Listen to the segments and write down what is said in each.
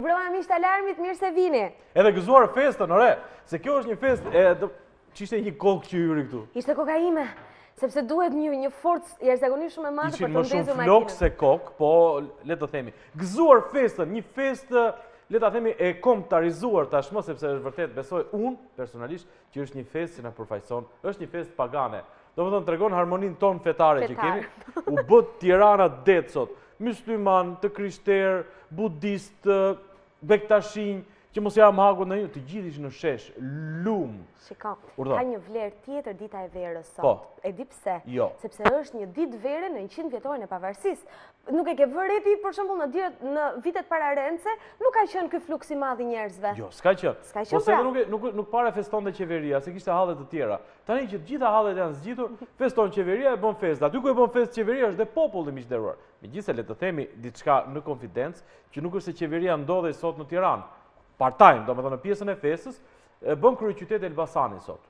Mirëmbrëma miq të alarmit, mirë se vini. Edhe gëzuar festën, ore, se kjo është një festë e ç'ishte një kokë që hyri këtu. Ishte koka ime, sepse duhet një një forcë jashtëzakonisht shumë e madhe për të ndezur makinën. Ishin më shumë flokë se kokë, po le të themi. Gëzuar festën, një festë le ta themi e kombëtarizuar tashmë sepse është vërtet besoj unë personalisht që është një festë që na përfaqëson, është një festë pagane. Domethënë tregon harmoninë tonë fetare që kemi. U bë Tirana det sot. Myslimanë, të krishterë, budistë, bektashinj, që mos jam haku në një, të gjithë ishin në shesh, lum. Shiko, ka një vlerë tjetër dita e verës sot. Po. E di pse? Jo. Sepse është një ditë vere në 100 vjetorin e pavarësisë. Nuk e ke vënë re ti, për shembull, në ditë, në vitet pararendëse, nuk ka qenë ky fluks i madh i njerëzve. Jo, s'ka qenë. S'ka qenë po se pra. nuk, nuk, nuk para festonte qeveria, se kishte halle të tjera. Tani që të gjitha hallet janë zgjidhur, feston qeveria e bën festë. Aty ku e bën festë qeveria është dhe populli miq të nderuar. Megjithëse le të themi diçka në konfidencë, që nuk është se qeveria ndodhej sot në Tiranë. Part-time, domethënë në pjesën e festës, e bën kryeqytet Elbasani sot.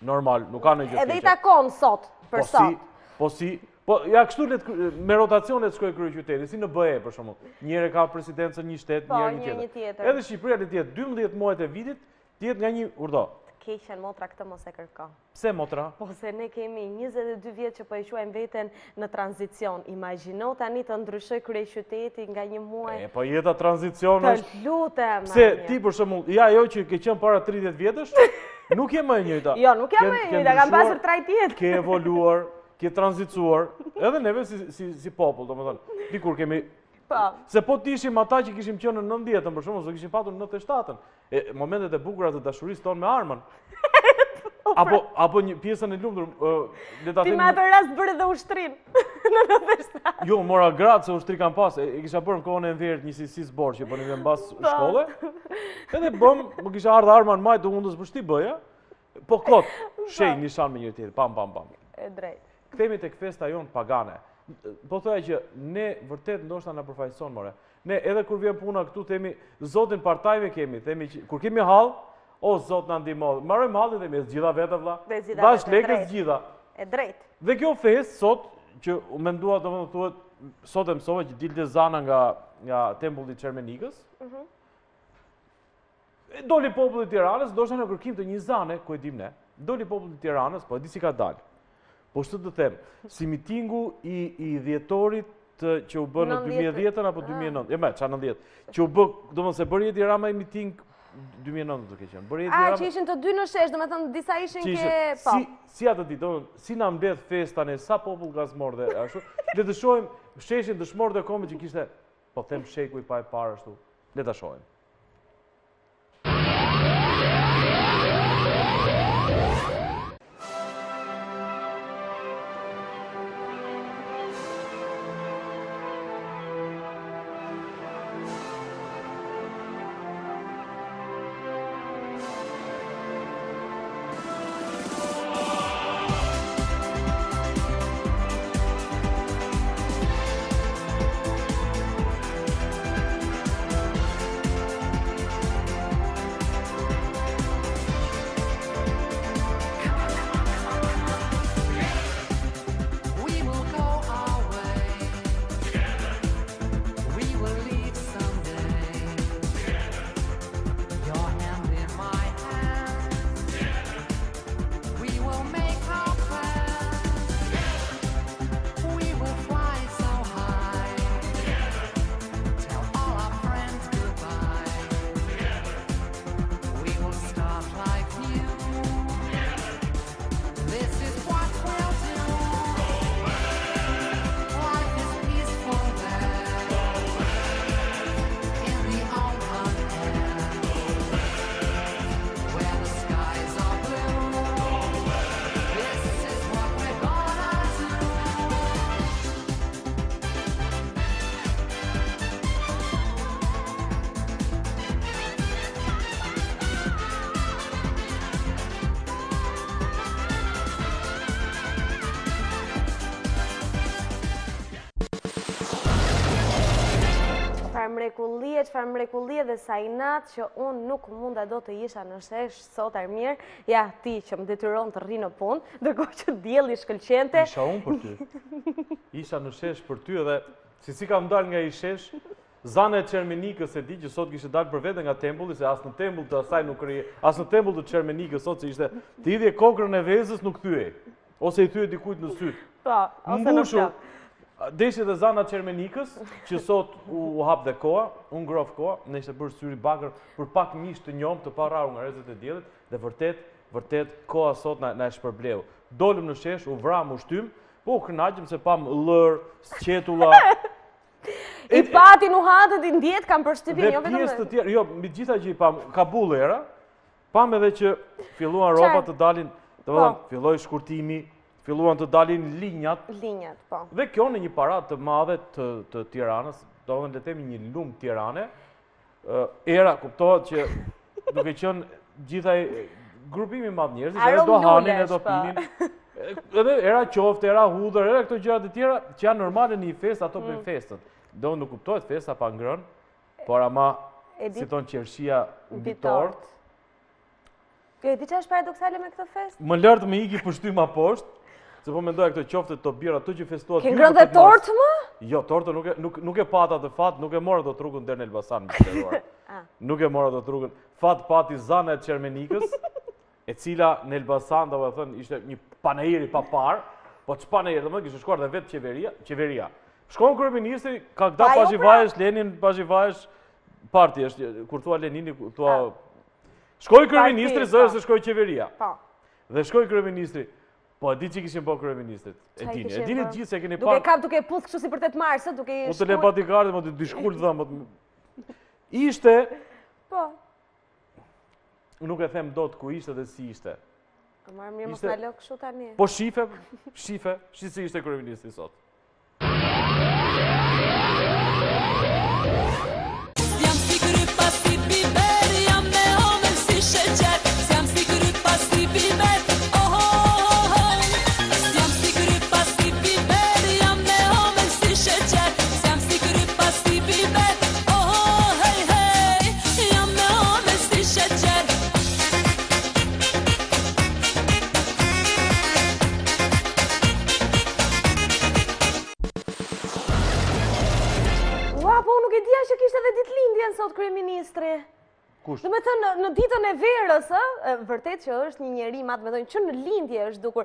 Normal, nuk ka ndonjë gjë. Edhe i takon sot, për po sot. Po si, po ja kështu le të me rotacion le të shkojë kryeqyteti, si në BE për shembull. Një herë ka presidencën një shtet, po, një herë një tjetër. Edhe Shqipëria le të jetë 12 muajt e vitit, të jetë nga një urdhë. Të keqen motra këtë mos e kërko. Pse motra? Po se ne kemi 22 vjet që po e quajmë veten në tranzicion. Imagjino tani të ndryshojë kryeqyteti nga një muaj. E po jeta tranzicion është. Të lutem. Pse ti për shembull, ja ajo që ke qenë para 30 vjetësh, nuk je më e njëjta. Jo, nuk jam më e njëjta, kam pasur trajtë tjetër. Ke evoluar, ke tranzicuar, edhe neve si si si popull, domethënë, dikur kemi Po. Se po të ishim ata që kishim qenë në 90-ën, për shembull, s'do kishim patur 97-ën. E momentet e bukura të dashurisë tonë me armën. Po, pra. Apo apo një pjesën e lumtur, le ta themi. Ti me atë rast bëre dhe ushtrinë në 97. Jo, mora gradë se ushtri kam pas, e, e kisha bërë në kohën e Enverit një si si zbor që bënim mbas po. shkolle. Edhe bëm, më kisha ardhur arma në majë të hundës për ç'ti bëja. Po kot, po. shenjë nishan me njëri tjetrin, pam pam pam. E drejtë. Kthehemi tek festa jonë pagane. Po thoja që ne vërtet ndoshta na përfaqëson more. Ne edhe kur vjen puna këtu themi Zotin part-time e kemi, themi që kur kemi hall, o Zot na ndihmo. Mbarojmë hallin themi e zgjidha vetë vlla. Dhashë lekë e zgjidha. E drejtë. Dhe kjo festë sot që u mendua domethënë thuhet sot e mësova që dilte zana nga nga tempulli i Çermenikës. Mhm. Doli populli i Tiranës, ndoshta në kërkim të një zane, ku e dim ne. Doli populli i Tiranës, po e di si ka dalë. Po ç'të të them, si mitingu i i dhjetorit të, që u bë në 2010-ën apo 2009, ah. jo më, ça 90, që u bë, domethënë se bëri Edi Rama i miting 2009 duke qenë. Bëri Edi Rama. A që ishin të dy në shesh, domethënë disa ishin ke po. Si si atë ditë, domethënë si na mbledh festa ne sa popull gazmor dhe ashtu. Le të shohim sheshin dëshmorët e kombit që kishte, po them shekuj pa e parë ashtu. Le ta shohim. Çfarë mrekullie, çfarë mrekullie dhe sa inat që unë nuk munda dot të isha në shesh sot Armir, ja ti që më detyron të rri në punë, ndërkohë që dielli shkëlqente. Isha unë për ty. Isha në shesh për ty edhe si si kam dalë nga ai shesh. Zana e Çermenikës e di që sot kishte dalë për vete nga tempulli, se as në tempull të asaj nuk rri, as në tempull të Çermenikës sot se ishte të hidhje kokrrën e vezës nuk thyej, ose i thyej dikujt në sytë. Po, ose në flokë. Deshi dhe Zana e Çermenikës, që sot u hap dhe koha, u ngroh koha, na ishte bërë syri bakër për pak mish të njomë të parrahur nga rrezet e diellit, dhe vërtet, vërtet, koha sot na, na e shpërbleu. Dolëm në shesh, u vramë, u shtymë, po u kënaqëm se pamë llërë, sqetulla, I pati nuhatët, i ndjetë, kam përshtypjen, jo vetëm... Dhe pjesë të tjerë, jo, mbi të gjitha që i pamë, ka bull era, pamë edhe që filluan rrobat të dalin, do të po. thënë, filloi shkurtimi, filluan të dalin linjat. Linjat, po. Dhe kjo në një paradë të madhe të, të Tiranës, do të thënë, le të themi një lumë Tirane, era, kuptohet që duke qenë gjithë ai grupimi i madh njerëzish, edhe do hanin, edhe do po. pinin, edhe era qofte, era hudhër, era këto gjëra të tjera që janë normale në një festë, ato bëjnë mm. festën. Do nuk kuptohet festa pa ngrënë, por ama, si thonë qershia mbi tortë, Jo, e di ça është paradoksale me këtë festë? Më lër të më iki pështyma poshtë, se po mendoja këto qofte të bira, ato që festuat... Ke ngrënë dhe tortë më? Jo, tortë nuk e, nuk, nuk e pata atë fat, nuk e mora dot rrugën deri në Elbasan, më të ah. Nuk e mora dot rrugën. Fat pati Zana e Çermenikës, e cila në Elbasan, do të thënë, ishte një panair i paparë, po ç'panair, domethënë, kishte shkuar dhe vetë qeveria, qeveria. Shkon kryeministri, ka këta pa jo, pra. Lenin, pa vajesh, parti është, kur thua Lenini, thua ah. Shkoi kryeministri, zëre se shkoi qeveria. Po. Dhe shkoi kryeministri. Po e di ç'i kishin bërë kryeministrit. E dini, e dini të gjithë se keni parë. Duke kap duke puth kështu si për 8 mars, duke i shkuar. Po të le bodyguard, mo të dy shkul dhëmbët. Ishte Po. Nuk e them dot ku ishte dhe si ishte. Po marr mirë mos na lë kështu tani. Po shife, shife, shi si ishte kryeministri sot. Jam si grypa si biber, jam e omël si sheqer Jam si grypa si biber, oh oh oh Jam si grypa si biber, jam e omël si sheqer Jam si grypa si biber, oh oh hey hey Jam e omël si sheqer Ua, po nuk e dija që kishte edhe ditëlindjen sot kryeministri. Kush? Domethënë, në ditën e verës, ë, vërtet që është një njeri i madh, domethënë, që në lindje është dukur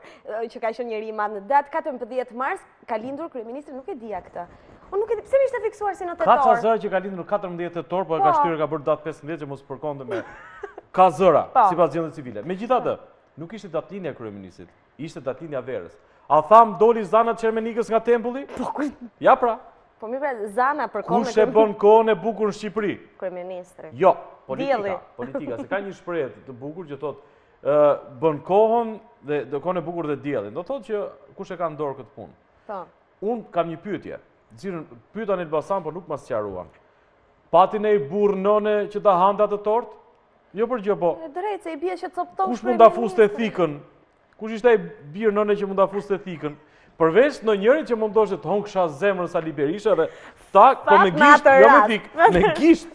që ka qenë njeri i madh në datë 14 mars, ka lindur kryeministri, nuk e dija këtë. Unë nuk e di, pse më ishte fiksuar si në tetor? Ka ca zëra që ka lindur në 14 tetor, po e ka po. shtyrë ka bërë datë 15 që mos përkonte me... Ka zëra, po. sipas gjendjes civile. Megjithatë, nuk ishte datëlindja e kryeministrit. Ishte datëlindja e verës. A thamë doli Zana e Çermenikës nga tempulli? Po, kush... Ja pra. Po mirë pra, Zana përkon me... Kush e bën kohën e bukur në Shqipëri? Kryeministri. Jo, politika. Politika, se ka një shprehje të bukur që thotë, bën kohën dhe do kohën e bukur dhe diellin. Do thotë që kush e ka në dorë këtë punë. Po. Unë kam një pyetje. Cilën pyeta në Elbasan, por nuk ma sqaruan. Pati ndonjë burrë nëne që ta hante atë tortë? Jo për gjë, po. E drejtë, se i bie që copton Kush mund ta fuste thikën? Kush ishte ai bir nëne që mund ta fuste thikën? Përveç ndonjërit që mund thoshte të hëngsha zemrën Sali Berisha dhe tak, po me gisht, jo me thikë, me gisht.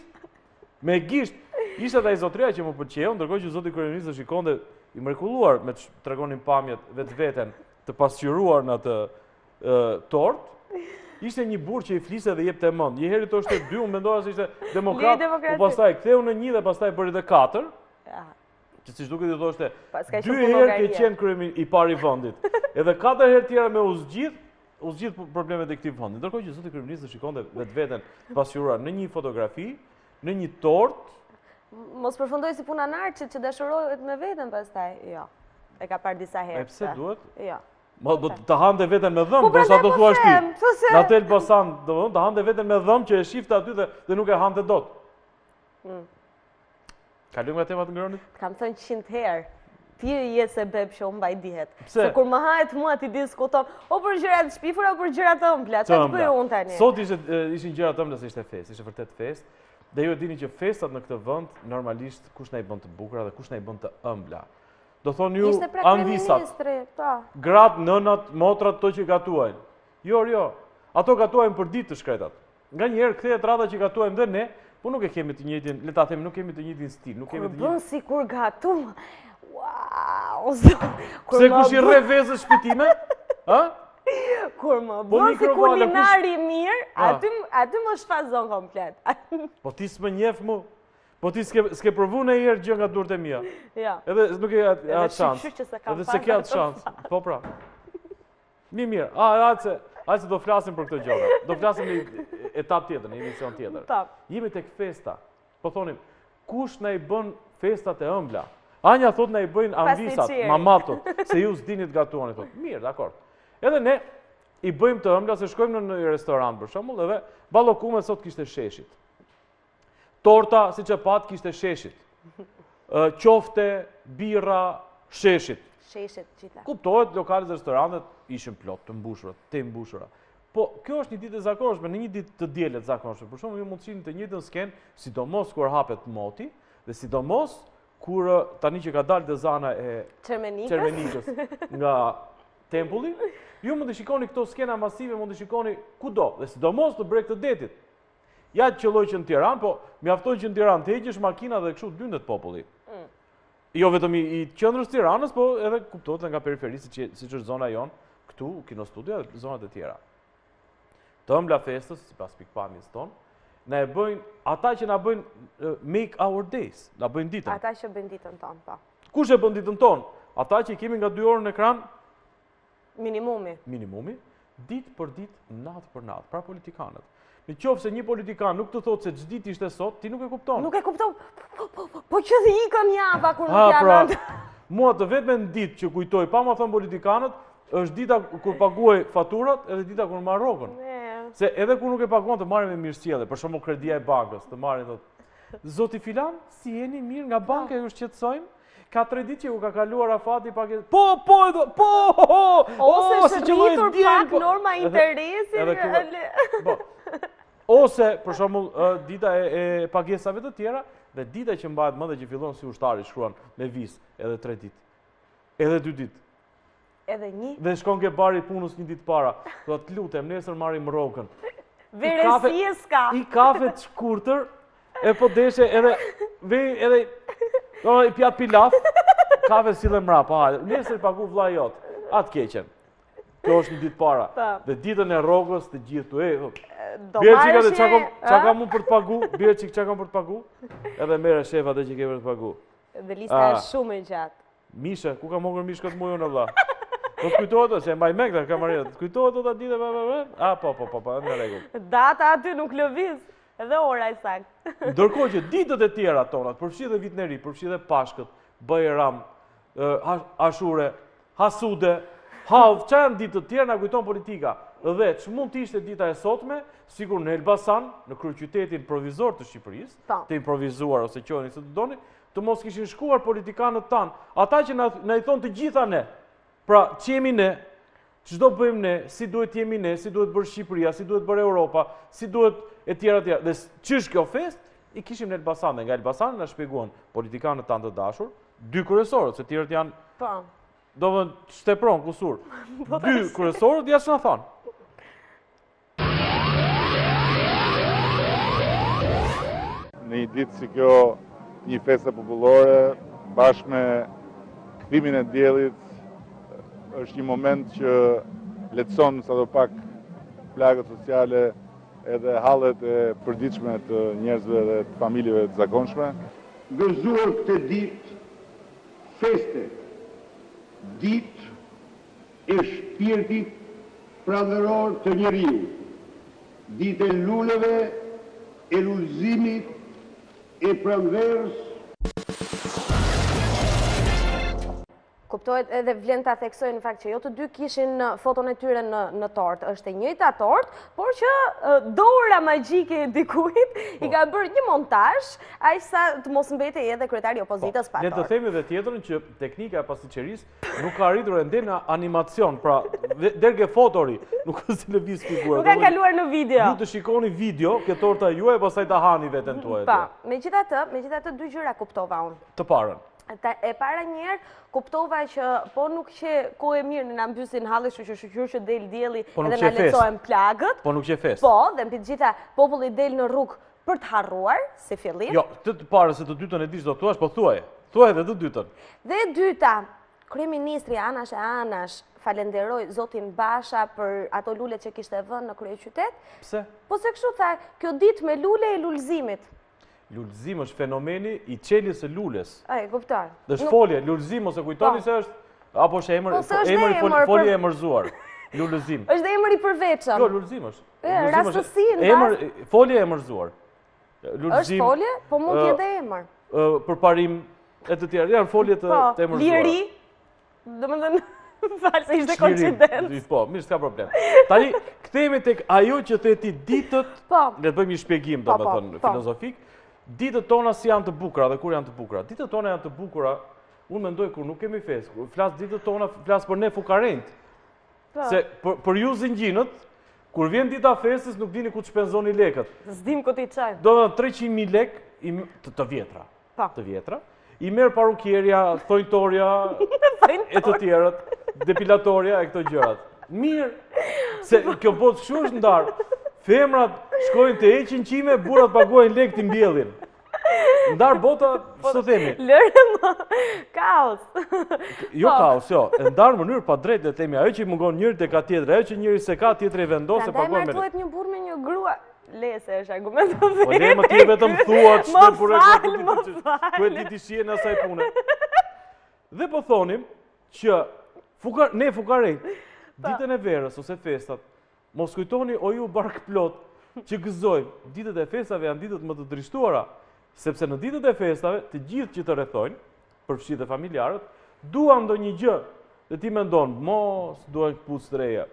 Me gisht. Ishte ai zotria që më pëlqeu, ndërkohë që zoti kryeministër shikonte i mrekulluar me tregonin pamjet vetveten të pasqyruar në atë tortë. Ishte një burrë që i fliste dhe jepte mend. Një herë i thoshte dy, unë mendoja se ishte demokrat, po pastaj ktheu në një dhe pastaj bëri dhe katër. Që siç duket i thoshte, dy herë ke qenë kryemi i pari i vendit. Edhe katër herë tjera me u zgjidh, u zgjidh problemet e këtij vendi. Ndërkohë që zoti kryeministër shikonte vetveten pasqyruar në një fotografi, në një tortë. Mos përfundoi si puna Narçit që dashurohet me veten pastaj. Jo. E ka parë disa herë. E pse duhet? Jo. Ma do të hante veten me dhëmbë, po, do sa do po thuash ti. Në atë Elbasan, do të hante veten me dhëmbë që e shifte aty dhe, dhe nuk e hante dot. Mm. Kalojmë nga tema të ngrënit? Të kam thënë 100 herë. Ti je sebep që unë mbaj dietë. Pse? Se kur më hahet mua ti diskuton, o për gjëra të shpifura, o për gjëra të ëmbla. Ça të bëj unë tani? Sot ishte, ishin gjëra të ëmbla se ishte festë, ishte vërtet festë. Dhe ju e dini që festat në këtë vend, normalisht, kush na i bën të bukura dhe kush na i bën të ëmbla. Do thonë ju, Ishte pra amvisat, po. gratë, nënat, motrat, ato që gatuajnë. Jo, jo, ato gatuajnë për ditë të shkretat. Nganjëherë kthehet radha që gatuajmë dhe ne, po nuk e kemi të njëjtin, le ta themi, nuk kemi të njëjtin stil, nuk kemi të njëjtin. Kur bën sikur gatu. Wow, Pse kush i rreh vezët shpitime? Ë? Kur më po bën si kulinar i mirë, aty, aty më shfazon komplet. Po ti s'më njef mu? Po ti s'ke, s'ke provu ndonjëherë gjë nga durt e mia? Ja. Edhe nuk e atë shans. Edhe s'e ke atë shans. Po pra. Mirë, mirë. A, a, se, a, se do flasim për këto gjëra. Do flasim në etapë tjetër, në emision tjetër. Po. Jemi tek festa. Po thonim, kush na i bën festat e ëmbla? Anja thot na i bëjnë amvisat, mamatot, se ju s'dini të gatuani, thot. Mirë, dakord. Edhe ne i bëjmë të ëmbla, se shkojmë në një restorant, për shembull, edhe ballokume sot kishte sheshit. Torta, siç e patë, kishte sheshit. Qofte, birra, sheshit. Sheshit, gjitha. Kuptohet, lokalet dhe restorantet ishin plot të mbushura, të mbushura. Po, kjo është një ditë e zakonshme, në një ditë të diele të zakonshme. Për shembull, ju mund të shihni të njëjtën skenë, sidomos kur hapet moti, dhe sidomos kur tani që ka dalë dezana e Çermenikës nga tempulli, ju mund të shikoni këto skena masive, mund të shikoni kudo, dhe sidomos në breg të detit. Ja të qëlloi që në Tiranë, po mjafton që në Tiranë të heqësh makina dhe kështu dyndet populli. Mm. Jo vetëm i, i qendrës Tiranës, po edhe kuptohet edhe nga periferi, siç siç është zona jonë, këtu, Kinostudio dhe zonat e tjera. Të ëmbla festës, sipas pikëpamjes tonë, na e bëjnë, ata që na bëjnë make our days, na bëjnë ditën. Ata që bëjnë ditën tonë, po. Kush e bën ditën tonë? Ata që i kemi nga dy orë në ekran, Minimumi. Minimumi, ditë për ditë, natë për natë, pra politikanët. Në qoftë se një politikan nuk të thotë se ç'ditë ishte sot, ti nuk e kupton. Nuk e kupton. Po, po, po, po që dhe ikën java kur nuk janë pra, Mua të vetmen ditë që kujtoj, pa ma thënë politikanët, është dita kur paguaj faturat edhe dita kur marr rrogën. Se edhe kur nuk e paguan të marrin me mirësjellje, për shembull kredia e bankës, të marrin thotë, zoti filan, si jeni mirë nga banka ju shqetësojmë? Ka tre ditë që u ka kaluar afati pak e... Po, po, edhe, po, po, Ose oh, është rritur pak po. norma interesi. Po. Ose, për shembull, dita e, e pagesave të tjera, dhe dita që mbahet mend dhe që fillon si ushtari, shkruan me vizë, edhe tre ditë, edhe dy ditë. Edhe një. Dhe shkon ke bari i punës një ditë para. Do të lutem, nesër marrim rrogën. Veresi e s'ka. I kafe të shkurtër, e po deshe edhe, ve, edhe, do i pjatë pilaf, kafe sille mrapa, hajde. Nesër i pagu vllai jot, atë keqen. Kjo është një ditë para. Po. Dhe ditën e rrogës të gjithë tu, e, Do marrësh çka kam, çka kam unë për të pagu, bjerë çik çka kam për të pagu, edhe merre shef atë që ke për të pagu. Dhe lista është shumë e gjatë. Mishe, ku kam hongër mish këtë muj unë vlla? Po të kujtohet se e mbaj mend këtë kamarier. Të kujtohet do ta ditë pa pa pa. A po po po po, në rregull. Data aty nuk lëviz, edhe ora e saktë. Ndërkohë që ditët e tjera tonat, përfshi dhe vitin e ri, përfshi dhe Pashkët, Bajram, Ashure, Hasude, Hav, ça janë ditë të tjera na kujton politika. Dhe ç'mund të ishte dita e sotme, sikur në Elbasan, në kryeqytetin provizor të Shqipërisë, po. të improvizuar ose quajeni si të doni, Të mos kishin shkuar politikanët tanë, ata që na, na i thonë të gjitha ne. Pra, ç'jemi ne, ç'do bëjmë ne, si duhet jemi ne, si duhet bërë Shqipëria, si duhet bërë Europa, si duhet e tjera tjera. Dhe ç'është kjo festë, i kishim në Elbasan dhe nga Elbasan na shpjeguan politikanët tanë të dashur, dy kryesorët, se tjerët janë Po. Do vënë shtepron kusur. Po, dy kryesorët ja ç'na thanë. Në një ditë si kjo, një feste popullore, bashkë me kthimin e diellit, është një moment që lehtëson sado pak plagët sociale edhe hallet e përditshme të njerëzve dhe të familjeve të zakonshme. Gëzuar këtë ditë feste, ditë e shpirtit pranveror të njeriut, ditë e luleve, e lulëzimit, e pranverës. Kuptohet edhe vlen ta theksoj në fakt që jo të dy kishin foton e tyre në në tortë, është e njëjta tortë, por që dora magjike e dikujt i po. ka bërë një montazh, aq sa të mos mbetej edhe kryetari i opozitës po, pa tortë. Le të themi dhe tjetrën që teknika e pastiçerisë Nuk ka arritur ende në animacion, pra deri ke fotori, nuk është se lëviz figura. Nuk kanë kaluar në video. Ju të shikoni video, ke torta juaj, pastaj ta hani veten tuaj. Pa, po, megjithatë, megjithatë dy gjëra kuptova unë. Të parën. E para njëherë, kuptova që po nuk qe kohë e mirë në na mbysin halli, kështu që shyqyr që del dielli po edhe na lehtësohen plagët. Po nuk qe festë. Po, dhe mbi të gjitha, populli del në rrugë për të harruar, si fillim. Jo, të të parën se të dytën e di ç'do thuash, po thuaje. Thuaje dhe të dytën. Dhe e dyta, Kryeministri anash e anash falenderoi zotin Basha për ato lulet që kishte vënë në kryeqytet. Pse? Po se kështu tha, kjo ditë me lule e lulëzimit. Lulëzim është fenomeni i çeljes së lules. A, e kuptoj. Dhe është folje, lulëzim mos e kujtoni po. se është apo është emër, po, është emër i folje e emërzuar. Lulëzim. Është emër i përveçëm. Jo, lulëzim është. E, rastësi në emër folje e emërzuar. Lulëzim. Është folje, po mund të jetë emër. Përparim e të tjera, janë folje të po, të emërzuara. Liri, domethënë, fal se ishte koincidencë. Po, mirë, s'ka problem. Tani, kthehemi tek ajo që the ti ditët, po. le të bëjmë një shpjegim, po, po, domethënë, filozofik. Ditët tona si janë të bukura dhe kur janë të bukura? Ditët tona janë të bukura, unë mendoj kur nuk kemi festë, kur flas ditët tona, flas për ne fukarenjtë. Se për, për ju zingjinët, kur vjen dita e festës, nuk dini ku të shpenzoni lekët. S'dim ku t'i çajmë. Domethënë 300.000 lekë të, të vjetra. Po. Të vjetra. I merr parukierja, thonjtorja, e të tjerët, depilatorja e këto gjërat. Mirë, se kjo botë kështu është ndarë. Femrat shkojnë të heqin qime, burrat paguajnë lekë t'i mbjellin. Ndarë bota, po, s'të themi. Lëre më, kaos. Jo po. kaos, jo. E ndarë në mënyrë padrejtë, le të themi, ajo që i mungon njërit e ka tjetri, ajo që njëri s'e ka tjetri e vendos e paguan me. Prandaj martohet një burrë me një grua. Le se është argument të Po le më ti vetëm thua ç'të burrë. Më fal, më fal. Ku e di ti shijen e asaj pune. Dhe po thonim që fukar, ne fukarenjtë, po. ditën e verës ose festat, mos kujtoni o ju barkplot që gëzojmë, ditët e festave janë ditët më të trishtuara, sepse në ditët e festave të gjithë që të rrethojnë, përfshi dhe familjarët, duan ndonjë gjë dhe ti mendon, mos duhen këpucë të reja,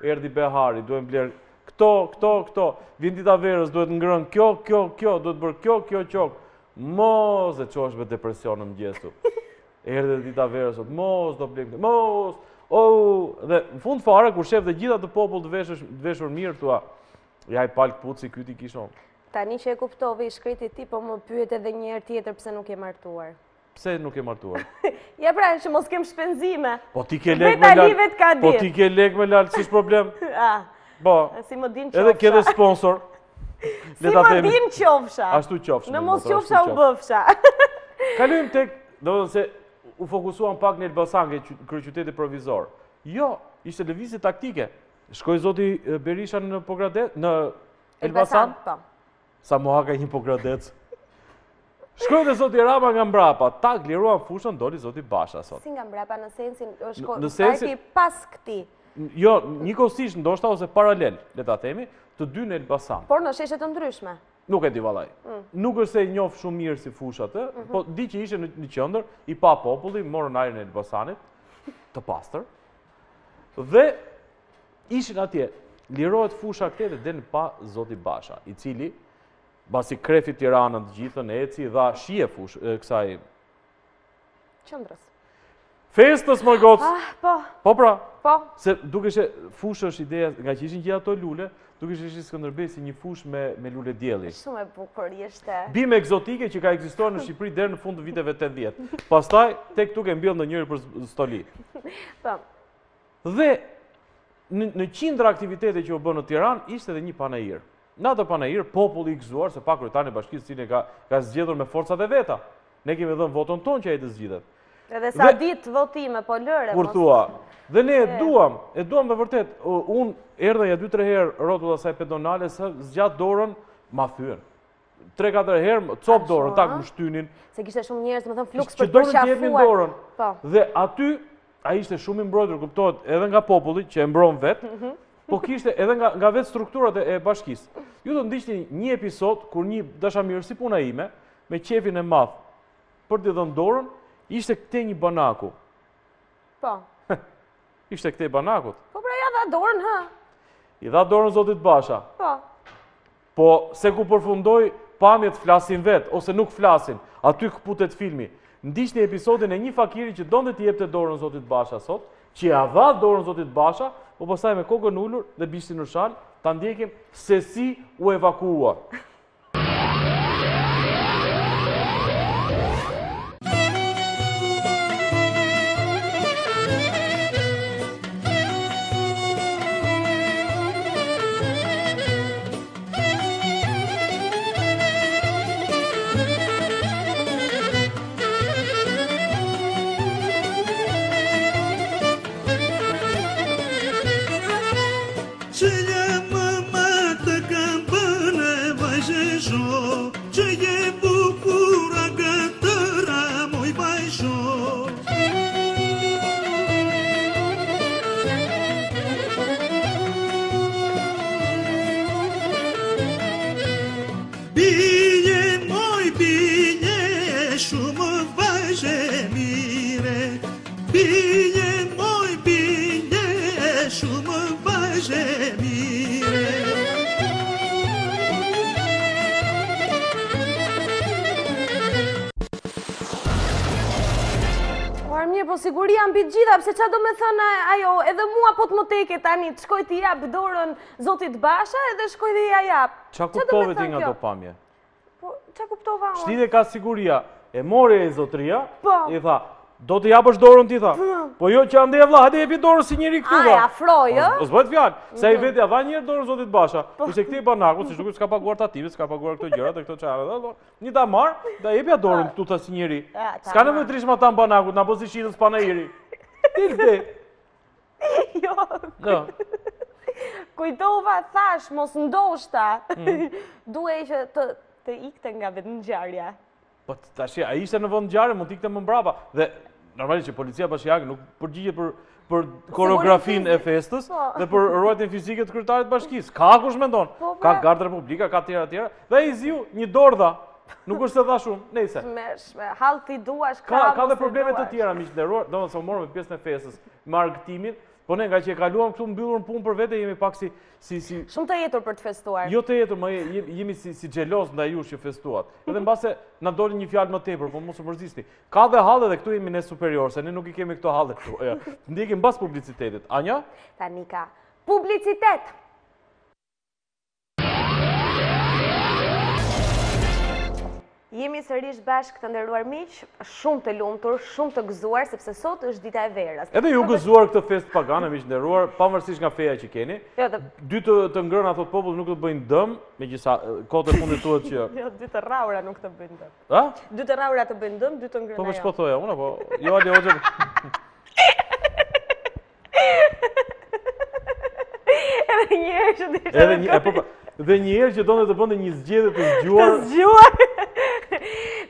erdhi behari, duhen blerë këto, këto, këto, vjen dita e verës, duhet ngrënë kjo, kjo, kjo, duhet bërë kjo, kjo, kjo, mos e çohesh me depresion në mëngjes. Erdhi dita e verës, sot, mos do blejmë, mos, oh, dhe në fund fare, kur shef dhe gjithë atë popull të veshësh, të veshur mirë, thua, ja i palë këpucë si ky t'i kisha unë. Tani që e kuptove i shkreti ti, po më pyet edhe një herë tjetër pse nuk je martuar. Pse nuk je martuar? Ja pra, që mos kem shpenzime. Po ti ke lek me lal. Po ti ke lek me lal, s'është problem. Ah. Po. Si më din qofsha. Edhe ke dhe sponsor. Si më din qofsha. Ashtu qofsha. Në mos qofsha u bëfsha. Kalojmë tek, domethënë se u fokusuam pak në Elbasan, ke kryeqyteti provizor. Jo, ishte lëvizje taktike. Shkoi zoti Berisha në Pogradec, në Elbasan. Po. Sa mua ka një Pogradec. Shkoi dhe zoti Rama nga mbrapa, tak liruan fushën, doli zoti Basha sot. Si nga mbrapa në sensin, shko, në sensin pas këtij. Jo, njëkohësisht ndoshta ose paralel, le ta themi, të dy në Elbasan. Por në sheshe të ndryshme. Nuk e di vallai. Mm. Nuk është se e njoh shumë mirë si fushë atë, mm -hmm. po di që ishte në, në qendër, i pa populli, morën ajrin e Elbasanit, të pastër. Dhe Ishin atje, lirohet fusha këtej dhe del pa zoti Basha, i cili, mbasi krefi Tiranën të gjithën, eci, dha shije fushë, kësaj... Qendrës. Festës, moj gocë! Ah, po. Po pra. Po. Se dukeshe, fushë është ideja, nga që ishin gjithë ato lule, dukeshe si Skënderbej si një fushë me, me lule dielli. Shumë e bukur ishte. Bimë ekzotike që ka ekzistuar në Shqipëri deri në fund të viteve 80. Pastaj, tek tuk e mbjell ndonjëri për stoli. Po. Dhe në, në qindra aktivitete që u bën në Tiranë, ishte edhe një panair. Në atë panair, populli i gëzuar se pa kryetarin e bashkisë, cilin ka, ka zgjedhur me forcat e veta. Ne kemi dhënë votën tonë që ai të zgjidhet. Edhe sa ditë votime, po lëre. Kur thua, dhe ne e duam, e duam dhe vërtet, unë erdha ja 2-3 herë rrotull asaj pedonale, sa zgjat dorën, ma thyen. 3-4 herë, copë dorën, tak më shtynin. Se kishte shumë njerëz, domethënë fluks për të përqafuar. dorën. Po. Dhe aty, ai ishte shumë i mbrojtur, kuptohet, edhe nga populli, që e mbron vetë, mhm. po kishte edhe nga, nga vetë strukturat e, e bashkisë. Ju do ndiqni një episod, kur një dashamirës si puna ime, me qefin e madh, për t'i dhënë dorën, ishte këtej një banaku. Po. Ishte këtej banakut. Po pra ia dha dorën, ha? I dha dorën zotit Basha. Po. Po, se ku përfundoi, pamjet flasin vetë, ose nuk flasin, aty këputet filmi. Ndiqni episodin e një fakiri që donte t'i jepte dorën zotit Basha sot, që ia dha dorën zotit Basha, po pastaj me kokën ulur dhe bishtin në shalë, ta ndjekim se si u evakuua. vajzë Që je bukura gëtëra moj vajzë Bije moj bije shumë vajzë mire Bije moj bije shumë vajzë mire Po mirë, po siguria mbi të gjitha, pse ça do me thënë ajo, edhe mua po të më teke tani, të shkoj t'i jap dorën zotit Basha edhe shkoj dhe ia jap. Ça kuptove ti nga ato pamje? Po, ça kuptova unë? Ç'lidhje ka siguria, e mori e zotria, po. i tha, do të japësh dorën ti, tha. Po. Po jo që andej vlla, hajde jepi dorën si njeri këtu, tha. Ai, afroj, ë? Po, s'bëhet fjalë, se ai mhm. vetë ia dha njëherë dorën zotit Basha. Po. Ishte këtej banakut, siç duket s'ka paguar tatimet, s'ka paguar këto gjërat dhe këto çfarë, dhe një ta marr, da jepja dorën këtu tha si njeri. S'ka nevojë të rrish matanë banakut, na bën si shitës panairi. Dil këtej. Jo. Jo. Kujtova, thash, mos ndoshta. Mm. Duhej që të, të ikte nga vendngjarja. Po tash, ai ishte në vendngjarje, mund të ikte më mbrapa. Dhe normalisht që policia bashkiake nuk përgjigjet për për koreografinë e festës po. dhe për ruajtjen fizike të kryetarit të bashkisë. Ka kush mendon? Po, ka pra. Garda Republika, ka tjera tjera. Dhe ai ziu një dorë dha. Nuk është se dha shumë, nejse. Me hall ti duash, ka, ka dhe probleme të tjera, miq të nderuar, domethënë se u morëm me pjesën e festës, me argëtimin, po ne ngaqë e kaluam këtu mbyllur në punë për vete, jemi pak si... si, si Shumë të etur për të festuar. Jo të etur, më jemi si, si xheloz ndaj jush që festuat. Edhe mbase na doli një fjalë më tepër, po mos u mërzisni. Ka dhe halle dhe këtu jemi ne superior, se ne nuk i kemi këto halle këtu. Ja. Ndjekim mbas publicitetit. Anja? Tani ka publicitet! Jemi sërish bashkë të nderuar miq, shumë të lumtur, shumë të gëzuar, sepse sot është dita e verës. Edhe ju gëzuar këtë festë pagane, miq të nderuar, pavarësisht nga feja që keni. Jo, dhe... Dy të, të ngrëna, thotë populli, nuk të bëjnë dëm, megjithëse kohët e fundit thuhet që... Jo, dy të rrahura nuk të bëjnë dëm. A? Dy të rrahura të bëjnë dëm, dy të ngrëna Po, po, jo. ç'po thoja, unë, apo... Jo, Ali Hoxha... Edhe një herë që desha Edhe një, e, po, po, dhe një herë që donte të bënte një zgjedhje të zgjuar. Të zgjuar.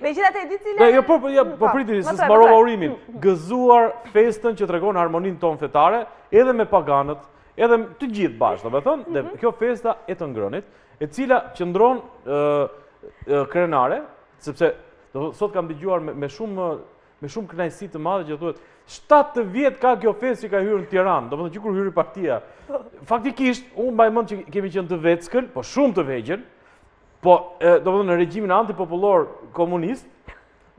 Megjithatë e di cila. Dhe jo po po ja, po po, priti se më thuaj, më s'mbarova thuaj. urimin. Gëzuar festën që tregon harmoninë tonë fetare, edhe me paganët, edhe të gjithë bashkë, domethënë, dhe Mhm. kjo festa e të ngrënit, e cila qëndron ë ë, krenare, sepse do sot kam dëgjuar me, me shumë me shumë kënaqësi të madhe që thuhet 7 vjet ka kjo festë që ka hyrë në Tiranë, domethënë që kur hyri partia. Faktikisht, unë mbaj mend që kemi qenë të veckël, po shumë të vegjël, po domethënë në regjimin antipopullor komunist,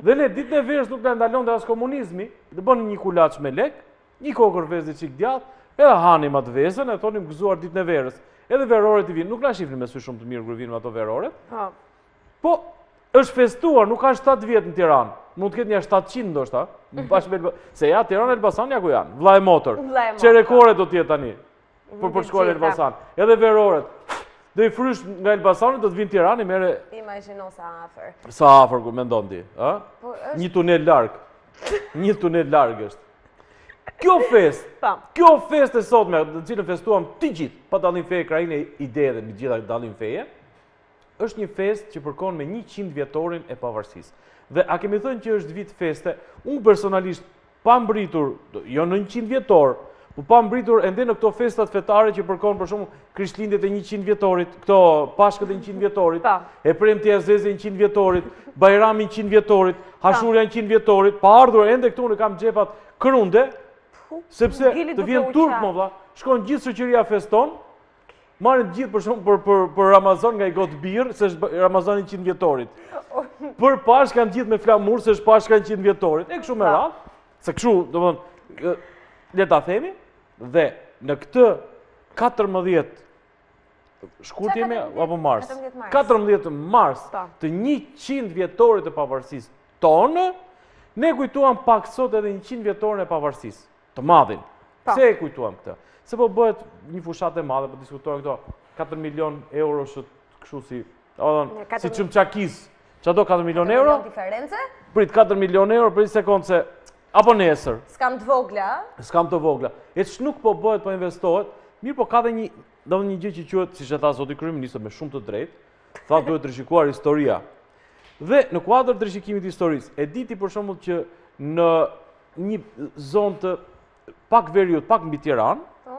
dhe ne ditën e verës nuk na ndalonte as komunizmi, të bënim një kulaç me lek, një kokërr vezë çik djath, edhe hanim atë vezën e thonim gëzuar ditën e verës. Edhe veroret i vinë, nuk na shihnin me sy shumë të mirë kur vinim ato veroret. Po. Po, është festuar, nuk ka 7 vjet në Tiranë. Mund të ketë një 700 ndoshta, bashkë me Elba... se ja Tirana e Elbasan ja ku janë, vlla e motër. Vlla e motër. Çerekore do të jetë tani. Për për shkuar në gjitha. Elbasan. Edhe veroret. Do i frysh nga Elbasani, do të vinë Tiranë, i merre Imagjino sa afër. sa afër ku mendon ti, ë? Po, është Një tunel larg. Një tunel larg është. Kjo festë, Po. kjo festë e sotme, të cilën festuam të gjithë, pa dallim feje, krahine, ide dhe mbi gjitha dallim feje, është një festë që përkon me 100 vjetorin e pavarësisë. Dhe a kemi thënë që është vit feste, unë personalisht pa mbritur, jo në 100 vjetor, po pa mbritur ende në këto festat fetare që përkon për shembull Krishtlindjet e 100 vjetorit, këto Pashkët e 100 vjetorit, Po. e Premtja e Zezë e 100 vjetorit, Bajrami 100 vjetorit, Hashurja 100 vjetorit, pa ardhur ende këtu unë kam xhepat krunde, sepse ngeli të duke vjen u turp qarë. mo vlla, shkon gjithë shoqëria feston, Marrin të gjithë për shumë për, për, për Ramazan nga i gotë birë, se është Ramazani 100 vjetorit. Për Pashkë kanë gjithë me flamur, se është Pashka 100 vjetorit. E kështu me radhë, se kështu, domethënë, le ta themi, dhe në këtë 14 shkurt jemi apo mars? 14 mars. 14 mars Po. të 100 vjetorit të pavarësisë tonë, ne kujtuam pak sot edhe 100 vjetorin e pavarësisë, të madhin. Po. Pse e kujtuam këtë? Se po bëhet një fushatë e madhe, po diskutohen këto 4 milion euro që kështu si, domethënë, Një si 4 çumçakiz. Ça do 4 milion euro? Diferencë? Prit 4 milion euro për një sekondë se apo nesër. S'kam të vogla, a? S'kam të vogla. E që nuk po bëhet, po investohet, mirë po ka dhe një, domethënë një gjë që quhet, siç e tha zoti kryeministër me shumë të drejtë, Tha duhet rishikuar historia. Dhe në kuadër të rishikimit të historisë, e di ti për shembull që në një zonë të pak veriut, pak mbi Tiranë, po.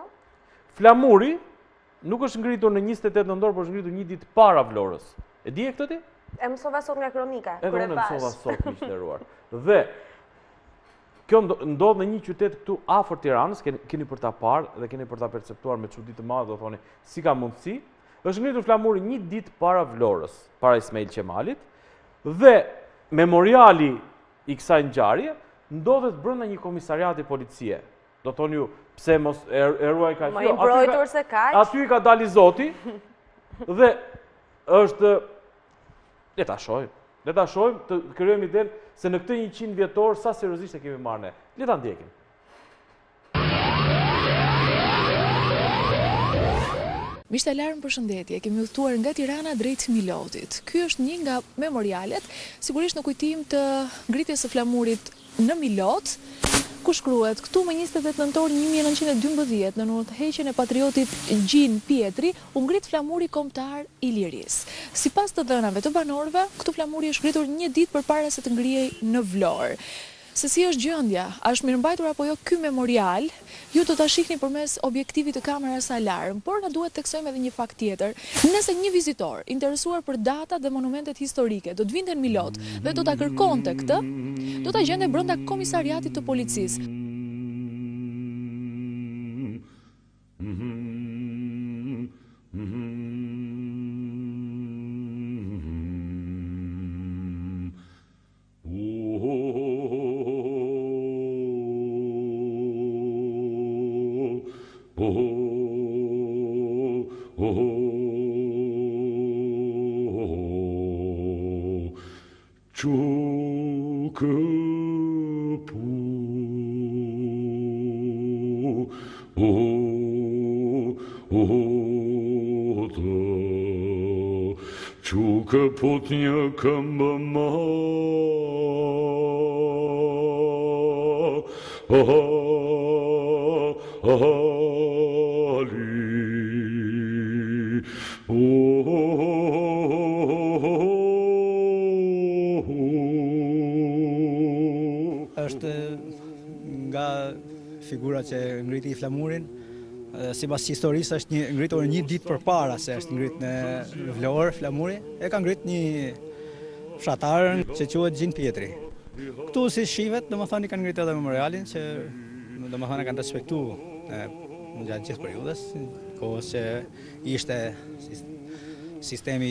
flamuri nuk është ngritur në 28 nëntor, por është ngritur një ditë para Vlorës. E dije këtë ti? E mësova sot nga kronika, kur e pashë. Edhe unë e mësova sot, miq të nderuar. Dhe kjo ndodh në një qytet këtu afër Tiranës, keni për ta parë dhe keni për ta perceptuar me çudi të madhe, do thoni, si ka mundësi? Është ngritur flamuri një ditë para Vlorës, para Ismail Qemalit, dhe memoriali i kësaj ngjarje ndodhet brenda një komisariati policie. Do thoni ju, pse mos e, e ruaj kaq? Më i mbrojtur se kaq. Aty i ka dalë i zoti dhe është le ta shohim. Le ta shohim të krijojmë idenë se në këtë 100 vjetor sa seriozisht e kemi marrë ne. Le ta ndjekim. Miqtë e Alarm përshëndetje, kemi udhëtuar nga Tirana drejt Milotit. Ky është një nga memorialet, sigurisht në kujtim të ngritjes së flamurit në Milot, ku shkruhet, këtu më 28 nëntor 1912, nën udhëheqjen e patriotit Gjin Pjetri, u ngrit flamuri kombëtar i lirisë. Sipas të dhënave të banorëve, këtu flamuri është ngritur një ditë përpara se të ngrihej në Vlorë. Se si është gjendja, a është mirëmbajtur apo jo ky memorial, ju do ta shihni përmes objektivit të kamerës Alarm, por na duhet të theksojmë edhe një fakt tjetër, nëse një vizitor, interesuar për datat dhe monumentet historike, do të vinte në Milot dhe do ta kërkonte këtë, do ta gjente brenda komisariatit të policisë. Këput një këmbë ma Ali Është nga figura që ngriti flamurin, sipas historisë është një ngritur një ditë përpara se është ngrit në Vlorë flamuri, e ka ngrit një fshatar që quhet Gjin Pjetri. Këtu si shihet, domethënë i kanë ngrit edhe memorialin që domethënë e kanë respektu në gjatë gjithë periudhës, kohës që ishte sistemi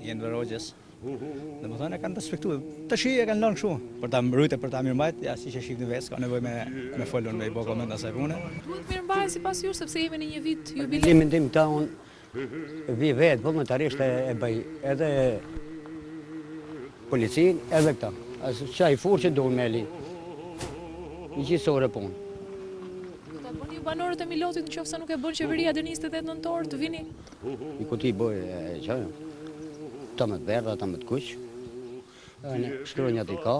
i Enver Hoxhës. Domethënë e kanë respektu. Tashi e kanë lënë kështu, për ta mbrojtur, për ta mirëmbajt, ja siç e shihni vetë, s'ka nevojë me me folur me i bë koment asaj pune. Duhet mirëmbajt sipas jush sepse jemi në një vit jubile. Në mendim ta unë vi vetë vullnetarisht e, e bëj edhe policinë edhe këta. As çaj furçë duhen me li. Një gjithë punë. Do ta bëni ju banorët e Milotit në qoftë se nuk e bën qeveria deri 28 nëntor të vini? Një kuti bojë e qajë, ta me të verdha, ta me të kuq, në shkronjat i ka.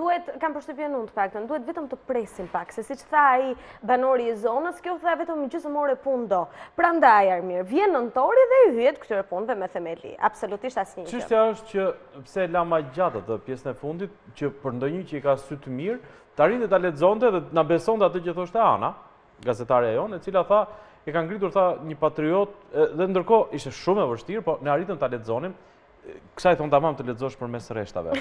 Duhet, kam përshtypjen unë të paktën, duhet vetëm të presim pak, se siç tha ai banori i zonës, kjo tha vetëm gjysmë ore punë do. Prandaj Armir, vjen nëntori dhe i hyhet këtyre punëve me themeli. Absolutisht asnjë gjë. Çështja është që pse e lamë aq gjatë atë pjesën e fundit, që për ndonjë që i ka sytë të mirë, të arrinte ta lexonte dhe të na besonte atë që thoshte Ana, gazetarja jonë, e cila tha, e ka ngritur tha një patriot dhe ndërkohë ishte shumë e vështirë, po ne arritëm ta lexonim, kësaj thonë tamam të lexosh përmes rreshtave.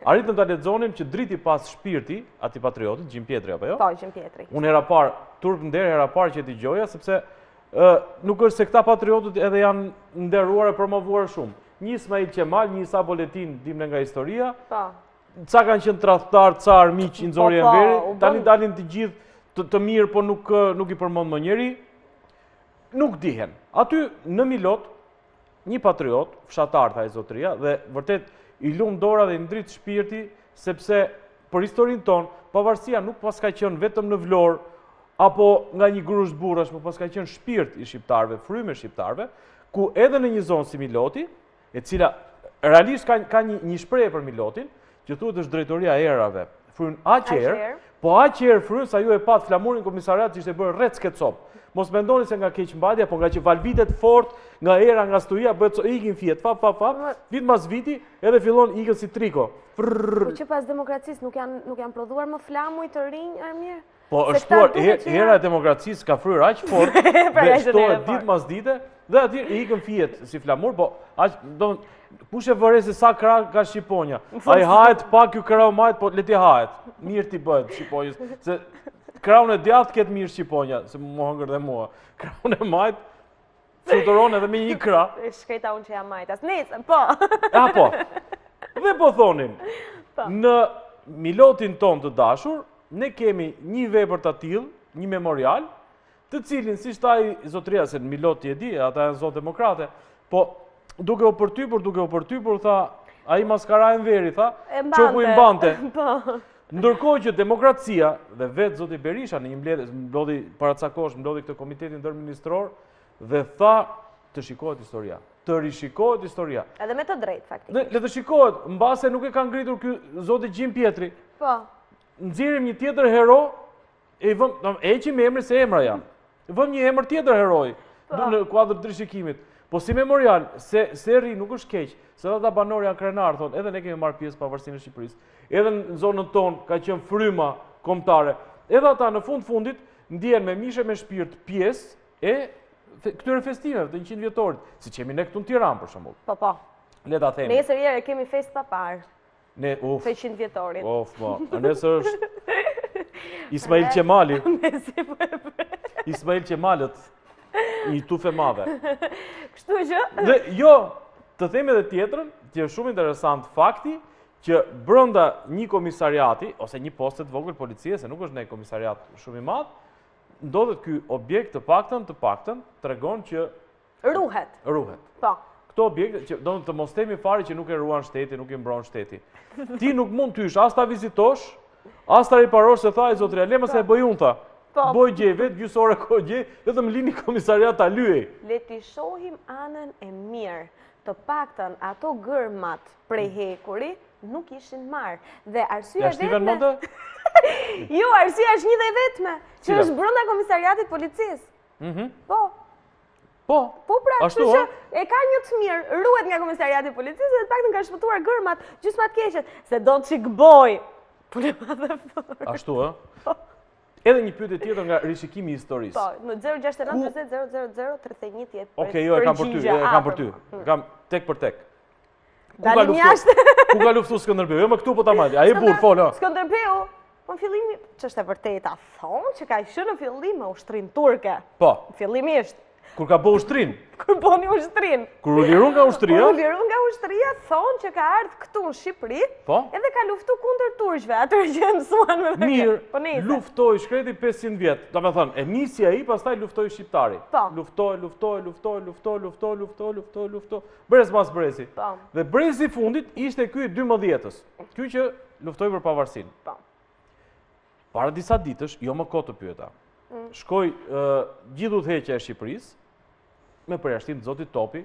Arritëm ta lexonim që driti pastë shpirti atij patriotit, Gjin Pjetri apo jo? Po, Gjin Pjetri. Unë hera parë, turp nder hera parë që e dëgjoja sepse ë nuk është se këta patriotët edhe janë nderuar e promovuar shumë. Një Ismail Qemal, një Isa Boletin, dimë ne nga historia. Po. Ca kanë qenë tradhtarë, ca armiq i nxori po, po, Enveri, tani dalin të gjithë të, të mirë, po nuk nuk i përmend më njeri. Nuk dihen. Aty në Milot, një patriot, fshatar tha ai zotëria, dhe vërtet i lumtë dora dhe i ndritë shpirti, sepse për historinë tonë, pavarësia nuk paska qenë vetëm në Vlorë, apo nga një grusht burrash, po paska qenë shpirt i shqiptarëve, frymë e shqiptarëve, ku edhe në një zonë si Miloti, e cila realisht ka, ka një, një shprehje për Milotin, që thuhet është drejtoria e erave. Fryn aq erë, po aq erë fryn sa ju e patë flamurin komisariat që ishte bërë rrec këtë copë. Mos mendoni se nga keqmbajtja, po nga që valvitet fort, nga era, nga stuhia, bëhet so, ikin fijet, fap, fap, fap, vit mas viti, edhe fillon ikën si triko. Po që pas demokracisë nuk janë nuk janë prodhuar më flamuj të rinj, Armir? Po është shtuar, era e demokracisë ka fryrë aq fort, pra, dhe shtohet ditë mas dite, dhe aty i ikën fijet si flamur, po aq, do, kush e vëren se sa krah ka shqiponja, ai hahet pak ky krahu i majtë, po le t'i hahet, mirë t'i bëhet shqiponjës, se krahun e djathtë ketë mirë shqiponja, se më hëngër dhe mua, krahun e majtë, fluturon edhe me një krah. E shkreta unë që jam majtas, nejse, po. A, po. Dhe po thonim, po. në Milotin tonë të dashur, Ne kemi një vepër të tillë, një memorial, të cilin, siç tha ai zotëria, se në Milot ti e di, ata janë zonë demokrate, po duke u përtypur, duke u përtypur, tha, ai maskara Enveri, tha, çoku i mbante. Po. Ndërkohë që demokracia dhe vetë zoti Berisha në një mbledhje, mblodhi para ca kohësh, mblodhi këtë komitetin ndërministror dhe tha të shikohet historia, të rishikohet historia. Edhe me të drejtë faktikisht. Le të shikohet, mbase nuk e ka ngritur ky zoti Gjin Pjetri. Po. Nxjerrim një tjetër hero, e i vëm, do e heqim emrin se emra janë. Vëm një emër tjetër heroi po. në kuadër të rishikimit. Po si memorial, se se rri nuk është keq, se ata banorë janë krenarë, thonë, edhe ne kemi marrë pjesë pavarësinë e Shqipërisë. Edhe në zonën tonë ka qenë fryma kombëtare. Edhe ata në fund fundit ndihen me mish e me shpirt pjesë e këtyre festimeve të 100 vjetorit, siç jemi ne këtu në Tiranë për shembull. Po po. Le ta themi. Nesër e kemi festë pa parë. Ne, uf. Të 100 vjetorit. Uf, po. A nesër është Ismail Qemali. Mezi po e pres. Ismail Qemalët. Një tufë e madhe. Kështu që? Dhe jo, të themi edhe tjetrën, që është shumë interesant fakti, që brenda një komisariati, ose një poste të vogël policie, se nuk është një komisariat shumë i madh, ndodhet ky objekt të paktën, të paktën, tregon që Ruhet. Ruhet. Po. Këto objekte që do të mos themi fare që nuk e ruan shteti, nuk i mbron shteti. Ti nuk mund të hysh as ta vizitosh, as ta riparosh se tha ai zotëria, le më se e bëj unë tha. Po. Bëj gjej vetë gjysmë ore kohë gjej, vetëm lini komisariat ta lyej. Le t'i shohim anën e mirë. Të paktën ato gërmat prej hekuri nuk ishin marrë. Dhe arsyeja e vetme... Jo, arsyeja është një dhe e vetme, që është brenda komisariatit policisë. Mhm. Po. Po. Po pra, kështu që e ka një të mirë, ruhet nga komisariati i policisë dhe të paktën ka shpëtuar gërmat, gjysma të keqet, se do të çik boj. Po le ma dhe fort. Ashtu ë? Po. Edhe një pyetje tjetër nga rishikimi i historisë. Po, në 069 40 000 31 tjetë. Okej, jo, e kam për ty, e kam për ty. E kam tek për tek. Ku ka luftu? Ku ka luftu Skënderbeu? Jo, më këtu po ta marr. Ai burr fol, ha. Skënderbeu, po në fillim, ç'është e vërteta, thonë që ka qenë në fillim me ushtrinë turke. Po. Fillimisht. Kur ka bë ushtrinë? Kur boni ushtrinë. Kur u liru nga ushtria? Kur u liru nga ushtria, thonë që ka ardhë këtu në Shqipëri, po? edhe ka luftu kundër turqve, atyre që e mësuan me dhe Mirë, po luftoi i shkreti 500 vjet. Domethënë, e nisi ai, pastaj luftoi shqiptari. Po. Luftoi, luftoi, luftoi, luftoi, luftoi, luftoi, luftoi, luftoi. Brez mas brezi. Po. Dhe brezi i fundit ishte ky i 12-ës. Ky që luftoi për pavarësinë. Po. Para disa ditësh, jo më kot të pyeta. Mm. Shkoi gjithë udhëheqja e Shqipërisë me përjashtim të zotit Topi.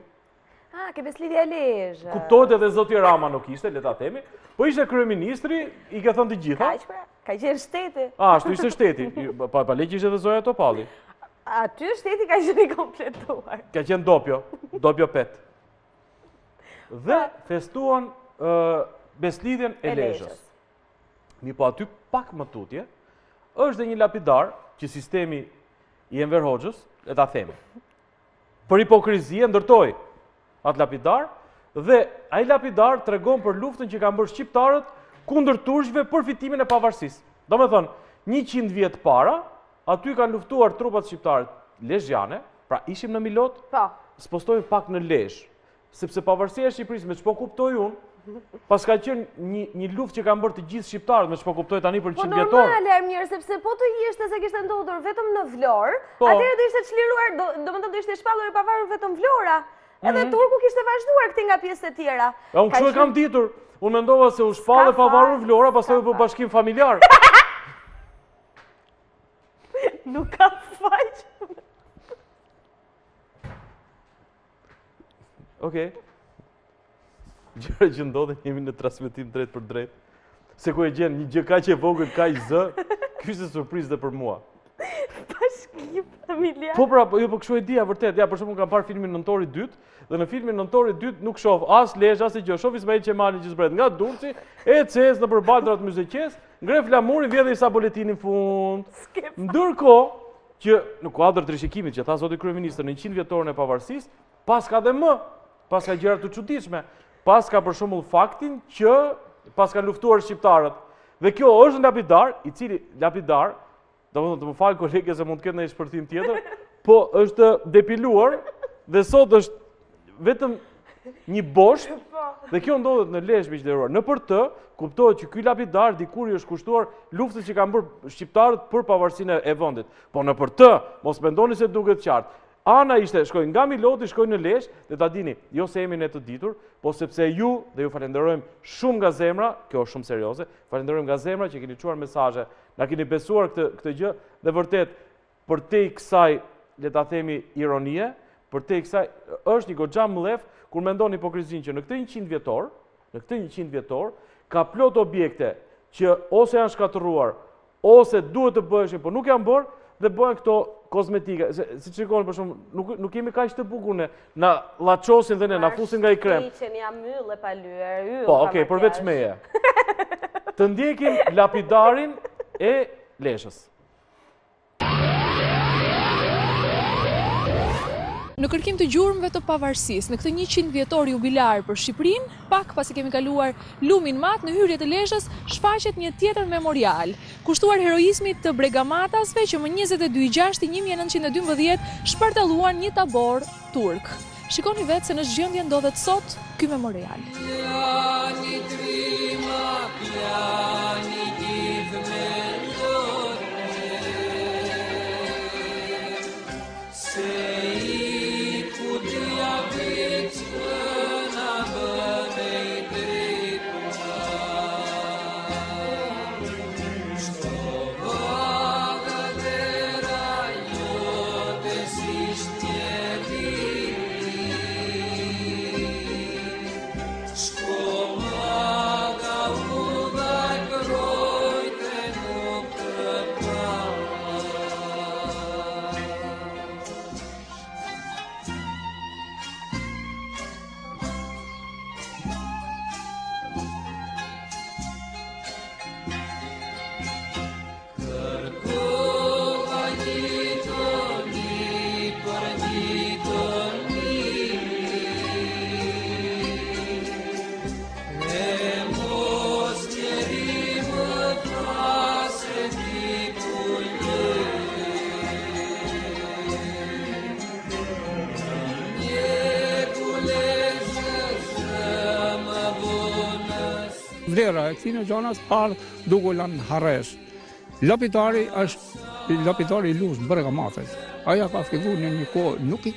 Ah, ke Besëlidhja e Lezhës. Kuptohet edhe zoti Rama nuk ishte, le ta themi. Po ishte kryeministri, i ke thënë të gjitha. Kaq pra, ka qenë shteti. Ah, ashtu ishte shteti. Pa pa le që ishte edhe zonja Topalli. Aty shteti ka qenë i kompletuar. Ka qenë dopjo, dopjo pet. Dhe festuan Besëlidhjen e Lezhës. Mirëpo aty pak më tutje, është dhe një lapidar që sistemi i Enver Hoxhës, le ta themi, për hipokrizi e ndërtoi atë lapidar, dhe ai lapidar tregon për luftën që kanë bërë shqiptarët kundër turqve për fitimin e pavarësisë. Domethënë, 100 vjet para, aty kanë luftuar trupat shqiptare lezhjane, pra ishim në Milot, po. spostojmë pak në Lezhë. Sepse pavarësia e Shqipërisë, me ç'po kuptoj unë, paska qenë një, një luftë që kanë bërë të gjithë shqiptarët, me ç'po kuptoj tani për 100 po vjetor. Po normale, mirë, sepse po të ishte se kishte ndodhur vetëm në Vlorë, po. atëherë do ishte çliruar, do, domethënë do ishte shpallur e pavarur vetëm Vlora. Edhe mm -hmm. Turku kishte vazhduar këtej nga pjesët e tjera. E unë kështu e kam ditur. Unë mendova se u shpall e pavarur Vlora, pastaj u bë bashkim familjar. Nuk ka faj. Okej. Gjëra që ndodhin jemi në transmetim drejtpërdrejt. Se ku e gjen një gjë kaq e vogël, kaq zë, ky ishte surprizë dhe për mua. Bashkim familjar. Po pra, po jo po kështu e dija vërtet. Ja, për shembull kam parë filmin Nëntori i dytë dhe në filmin Nëntori i dytë nuk shoh as Lezhë, as gjë. Shoh Ismail Qemalin që zbret nga Durrësi, e ecën nëpër baltrat e Myzeqesë, ngre flamurin, vjedh Isa Boletinin në fund. Ndërkohë që në kuadër të rishikimit që tha zoti kryeministër në 100 vjetorin e pavarësisë, paska dhe më, paska gjëra të çuditshme, paska për shembull faktin që paska luftuar shqiptarët. Dhe kjo është në lapidar, i cili lapidar, domethënë të më falë kolege se mund të ketë ndonjë shpërthim tjetër, po është depiluar dhe sot është vetëm një bosht po. dhe kjo ndodhet në Lezhë miq të nderuar. Nëpër të kuptohet që ky lapidar dikur i është kushtuar luftës që kanë bërë shqiptarët për pavarësinë e vendit. Po nëpër të, mos mendoni se duket qartë. Ana ishte, shkoi nga Miloti, shkoi në Lezhë, dhe ta dini, jo se jemi ne të ditur, po sepse ju, dhe ju falenderojmë shumë nga zemra, kjo është shumë serioze, falenderojmë nga zemra që keni çuar mesazhe, na keni besuar këtë, këtë gjë, dhe vërtet, përtej kësaj, le ta themi, ironie, përtej kësaj, është një goxha mllef, kur mendon hipokrizinë që në këtë 100 vjetor, në këtë 100 vjetor, ka plot objekte që ose janë shkatërruar, ose duhet të bëheshin, po nuk janë bërë, dhe bëhen këto kozmetike. Se, siç shikoni, për shembull, nuk, nuk jemi kaq të bukur ne, na llaçosin dhe ne, na fusin nga i krem. Shqen, jam yll e palyer, yll Po, okej, përveç meje. Të ndjekim lapidarin e Lezhës. Në kërkim të gjurmëve të pavarësisë, në këtë 100 vjetor jubilar për Shqipërinë, pak pasi kemi kaluar lumin Mat në hyrje të Lezhës, shfaqet një tjetër memorial, kushtuar heroizmit të bregamatasve që më 22 gjashti 1912 shpartalluan një tabor turk. Shikoni vetë se në ç'gjendje ndodhet sot ky memorial. Vlera e këtyne gjanave ardhë duke u lanë harresë. Lapidari është lapidari i luftës Bregamatit. Aja ka fillu në një kohë, nuk i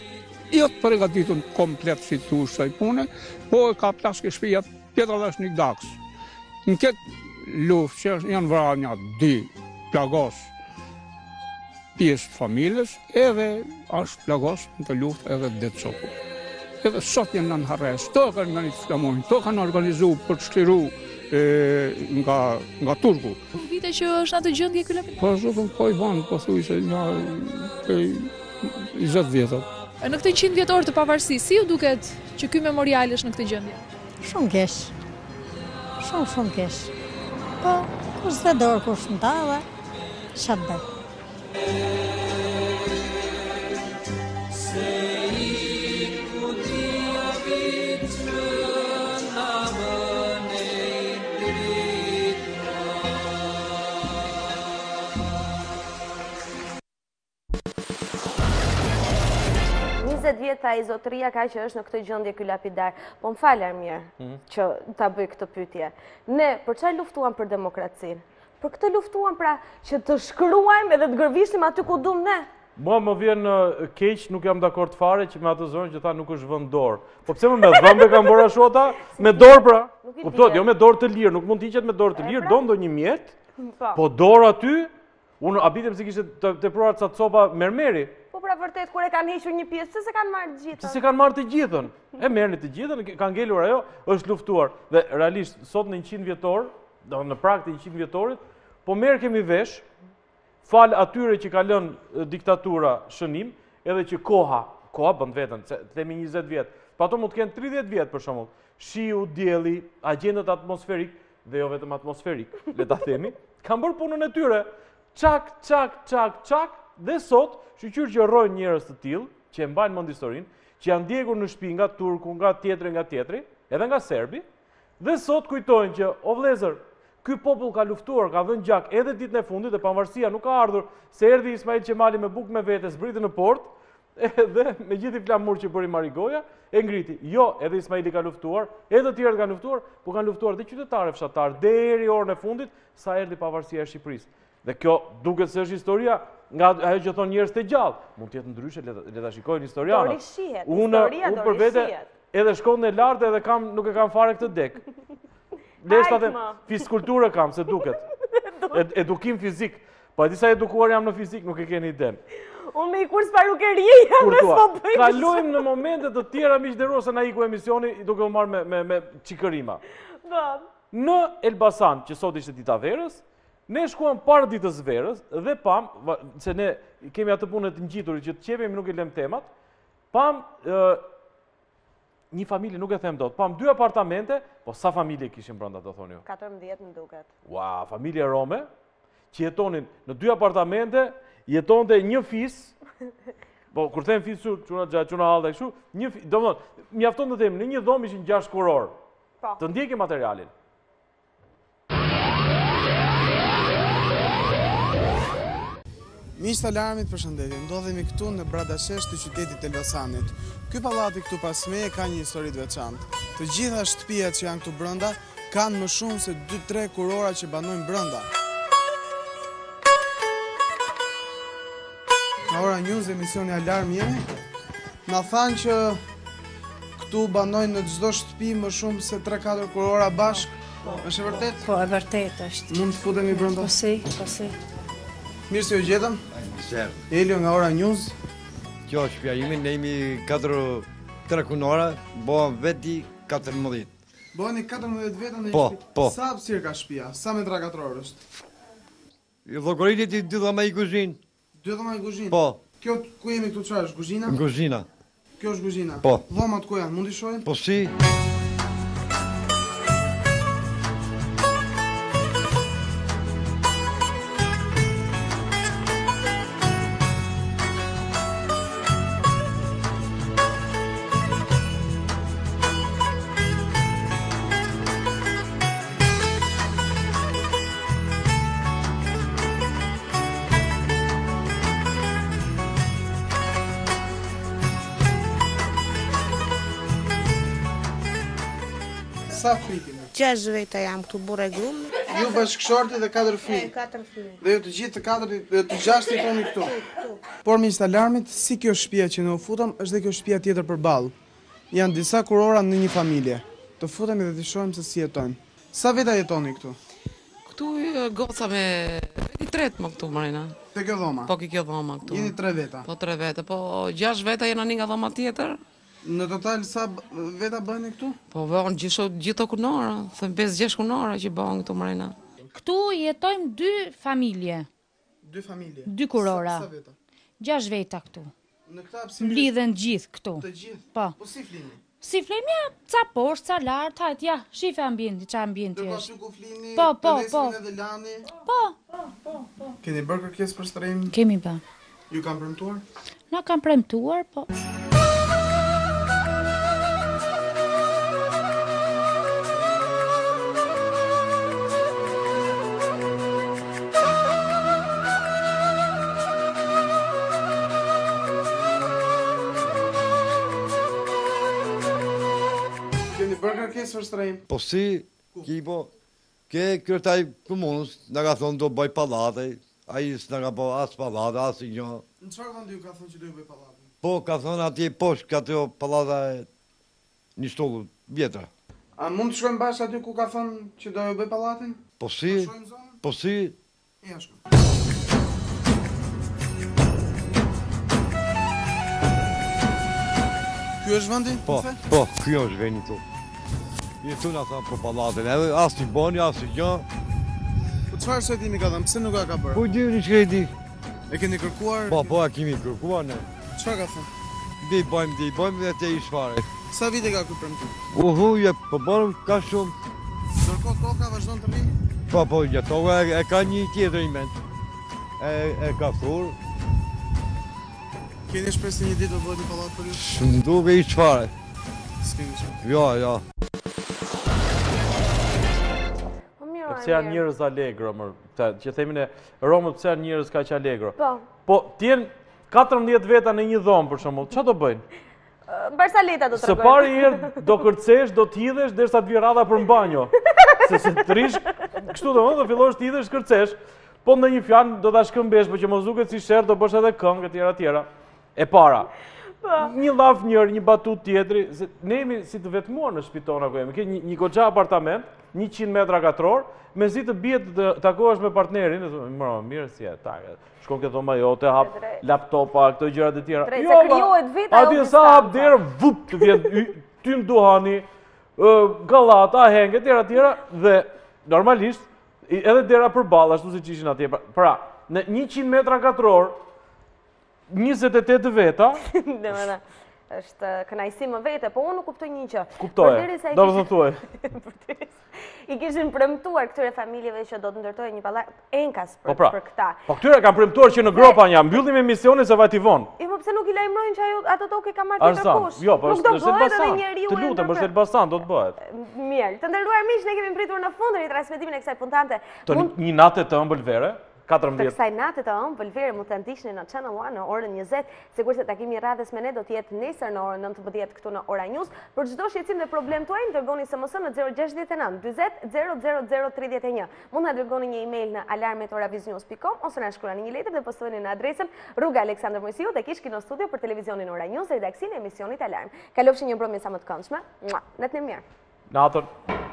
jo të përgatitun komplet si të thush saj pune, po e ka plaske shpija, tjetra dhe është një daks. Në këtë luftë që janë vra një dy plagos pjesë të familjes, edhe është plagos në të luftë edhe Dedë Coku. Edhe sot janë në harresë, to kanë ngritë flamurin, to kanë organizu për të çliru nga, nga Turku. Vite që është në atë gjendje ky lapidar? Po, zotën, po i banë, po thuj se nga 20 vjetët. Në këtë 100 vjetor të pavarësisë, si ju duket që ky memorial është në këtë gjendje? Shumë keq. Shumë, shumë keq. Po, kush s'vë dorë, kush në ta dhe, ça të bëjë. 20 vjet tha ai zotëria ka që është në këtë gjendje ky lapidar. Po më fal Armir mhm. që ta bëj këtë pyetje. Ne për çfarë luftuam për demokracinë? Për këtë luftuam pra që të shkruajmë edhe të gërvishtim aty ku duam ne. Mua më vjen keq, nuk jam dakord fare që me atë zonjën që tha nuk është vënë dorë. Po pse më me dhëmbë e kanë bërë ashtu ata? Me dorë pra. Kuptohet, jo me dorë të lirë, nuk mund të hiqet me dorë të lirë, pra. do ndonjë mjet. Po, po dorë aty, unë habitem si kishte të tepruar ca copa mermeri. Po pra vërtet kur e kanë hequr një pjesë, pse s'e kanë marrë të gjithën? Pse s'e kanë marrë të gjithën? E merrni të gjithën, ka ngelur ajo, është luftuar. Dhe realisht sot në 100 vjetor, do në prag të 100 vjetorit, po merrkemi vesh Falë atyre që ka lënë diktatura shënim, edhe që koha, koha bën të vetën, se themi 20 vjet, po ato mund të kenë 30 vjet për shembull. Shiu, dielli, agjentët atmosferikë dhe jo vetëm atmosferikë, le ta themi, kanë bërë punën e tyre. Çak, çak, çak, çak dhe sot shyqyr që rrojnë njerëz të tillë që e mbajnë mend historinë, që janë djegur në shtëpi nga turku, nga tjetri, nga tjetri, edhe nga serbi, dhe sot kujtojnë që o vëllezër, Ky popull ka luftuar, ka dhënë gjak edhe ditën e fundit dhe pavarësia nuk ka ardhur se erdhi Ismail Qemali me bukë me vete, zbriti në port, edhe me gjithë flamur që bëri Marigoja, e ngriti. Jo, edhe Ismaili ka luftuar, edhe të tjerët kanë luftuar, po kanë luftuar dhe qytetarë fshatarë deri orën e fundit sa erdhi pavarësia e Shqipërisë. Dhe kjo duket se është historia nga ajo që thonë njerëz të gjallë. Mund të jetë ndryshe, le ta shikojnë historianët. Do rishihet, historia do rishihet. Edhe shkollën e lartë edhe kam nuk e kam fare këtë degë. Lesh ta them, fiskulturë kam, se duket. Edukim fizik. Po e di sa edukuar jam në fizik, nuk e keni idenë. Unë me i kurs parukerie jam dhe s'po bëjmë. Kalojmë në momente të tjera miq të nderuar se na iku emisioni duke u marrë me, me, me çikërima. Po. Në Elbasan, që sot ishte dita verës, ne shkuam para ditës verës dhe pamë, se ne kemi atë punë të ngjiturit që të qepemi nuk i lëmë temat, pamë një familje nuk e them dot, pamë dy apartamente, po sa familje kishin brenda do thoni ju? 14 më duket. Ua, familje rome që jetonin në dy apartamente, jetonte një fis. Po kur them fis çuna xha, çuna hallë kështu, një domethënë, mjafton të them në një dhomë ishin 6 kurorë. Po. Të ndjekim materialin. Miq të alarmit përshëndetje, ndodhemi këtu në Bradashesh të qytetit të Elbasanit. Ky pallati këtu pas meje ka një histori të veçantë. Të gjitha shtëpiat që janë këtu brenda kanë më shumë se 2-3 kurora që banojnë brenda. Nga Ora News, emisioni Alarm jemi. Na thanë që këtu banojnë në çdo shtëpi më shumë se 3-4 kurora bashkë. Po, është e vërtetë? Po, e vërtetë është. Mund të futemi brenda? Po si, po si. Mirë se ju gjetëm. Mirë. Elio nga Ora News. Kjo është shtëpia ime, ne jemi 4 3 kunora, bëhen veti 14. Bëheni 14 veta në një po, shtëpi. Po. Sa hapësirë ka shtëpia? Sa metra katror është? I llogaritni dy dhoma një kuzhinë. Dy dhoma një kuzhinë? Po. Kjo ku jemi këtu çfarë është kuzhina? Kuzhina. Kjo është kuzhina. Po. Dhomat ku janë? Mund t'i shohim? Po si? Sa fëmijë keni? 6 veta jam këtu burrë e gru. Ju bashkëshorti dhe katër fëmijë. E katër fëmijë. Dhe ju të gjithë të katërt, të gjashtë jetoni këtu. Por miq të alarmit, si kjo shtëpia që ne u futëm, është dhe kjo shtëpia tjetër përballë. Janë disa kurora në një familje. Të futemi dhe të shohim se si jetojnë. Sa veta jetoni këtu? Këtu goca me veti tretë më këtu mrena. Te kjo dhoma? Po ke kjo dhoma këtu. Jeni tre veta? Po tre veta, po gjashtë veta jena një nga dhoma tjetër. Në total sa veta bëheni këtu? Po bëhen gjithë gjithë kunora, them 5-6 kunora që bëhen këtu mrena. Këtu jetojmë dy familje. Dy familje. Dy kurora. Sa, sa veta? Gjashtë veta këtu. Në këtë hapësirë. Mblidhen gjithë këtu. Të gjithë. Po. Po si flini? Si flejmë ja, ca poshtë, ca lart, hajt ja, shife ambienti, ça ambienti Ndërkohë është. aty ku flini, Po, po, të po. nesërmen edhe lani. Po. Keni bërë kërkesë për strehim? Kemi bë. Ju kanë premtuar? Na kanë premtuar, po. pjesë për strehim? Po si, ki po, ke kryetari komunës, na ka thonë do bëj pallate, ai s'na ka bo as pallate, as i gjo. Në çfarë vendi ju ka thonë që do ju bëj pallatin? Po, ka thonë atje poshtë, ka ato pallata e një shtollë vjetra. A mund të shkojmë bashkë aty ku ka thënë që do ju bëj pallatin? Po si, po si, Ja shkojmë. Ky është vendi? Po, po, ky është vendi tu. I tu na tha për pallatin, edhe as i boni, as i gjë. Po çfarë arsyetimi ka dhënë? Pse nuk e ka bërë? Po di unë çka di. E keni kërkuar? Po, po, e kemi kërkuar ne. Çfarë ka thënë? Do i bëjmë, do i bëjmë dhe te i shfare. Sa vite ka ky premtim? Uhu, je, po bërëm ka shumë. Ndërkohë toka vazhdon të rrijë? Po, po, ja toka e, e ka një tjetër i ment. E, e ka thurë. Keni shpresë se një ditë do bëhet një pallat për ju? S'më duke i çfare. S'keni shpresë. Jo, jo. Po mirë, Pse janë njerëz allegro, mër, që themin e Romët pse janë njerëz kaq allegro? Po. Po, të jenë 14 veta në një dhomë për shembull, çfarë do bëjnë? Barsaleta do të tregojnë. Së pari herë do kërcesh, do të hidhesh derisa të vijë radha për në banjo. Se se të rrish, kështu do do fillosh të hidhesh, kërcesh. Po ndonjë fjalë do ta shkëmbesh, po që mos duket si sherr, do bësh edhe këngë etj etj. E para. Po. Një llaf njëri, një batutë tjetri, se ne jemi si të vetmuar në shtëpitë tona ku jemi. Ke një, një goxha apartament, 100 metra katror, mezi të bie të takohesh me partnerin, e thua, "Mro, mirë si e, tak." Shkon ke dhoma jote, hap laptopa, këto gjërat e tjera. Drejt, se krijohet vetë ajo Atje sa hap derën, vup, të vjen tym duhani, gallata, aheng, e tjera, tjera, dhe normalisht, edhe dera përballë, ashtu siç ishin atje. Pra, në 100 metra katror, 28 veta. Domethënë, është kënaqësi më vete, po unë nuk kuptoj një gjë. Kuptoje, do të thuaj. I kishin premtuar këtyre familjeve që do të ndërtojë një pallat enkas për, po pra, për këta. Po këtyre kanë premtuar që në gropa një, mbyllim emisionin se vajti vonë. I po pse nuk i lajmërojnë që ajo ato tokë ka marrë tjetër kush? Jo, po nuk do është bëhet edhe njeriu Të lutem, është Elbasan, do të bëhet. Mirë, të nderuar miq, ne kemi pritur në fund ritransmetimin e kësaj puntante. Të një natë të ëmbël vere, 14. Të kësaj nate të ëmbël vere mund të ndiqni në Channel One në orën 20, sikurse takimi i radhës me ne do të jetë nesër në orën 19 këtu në Ora News. Për çdo shqetësim dhe problem tuaj, dërgoni SMS në 069 40 000 31. Mund na dërgoni një email në alarm@oraviznews.com ose na shkruani një letër dhe postojeni në adresën Rruga Aleksandër Moisiu tek ish Kino Studio për televizionin Ora News, redaksinë e emisionit Alarm. Kalofshi një mbrëmje sa më të këndshme. Mua, natën e mirë. Natën.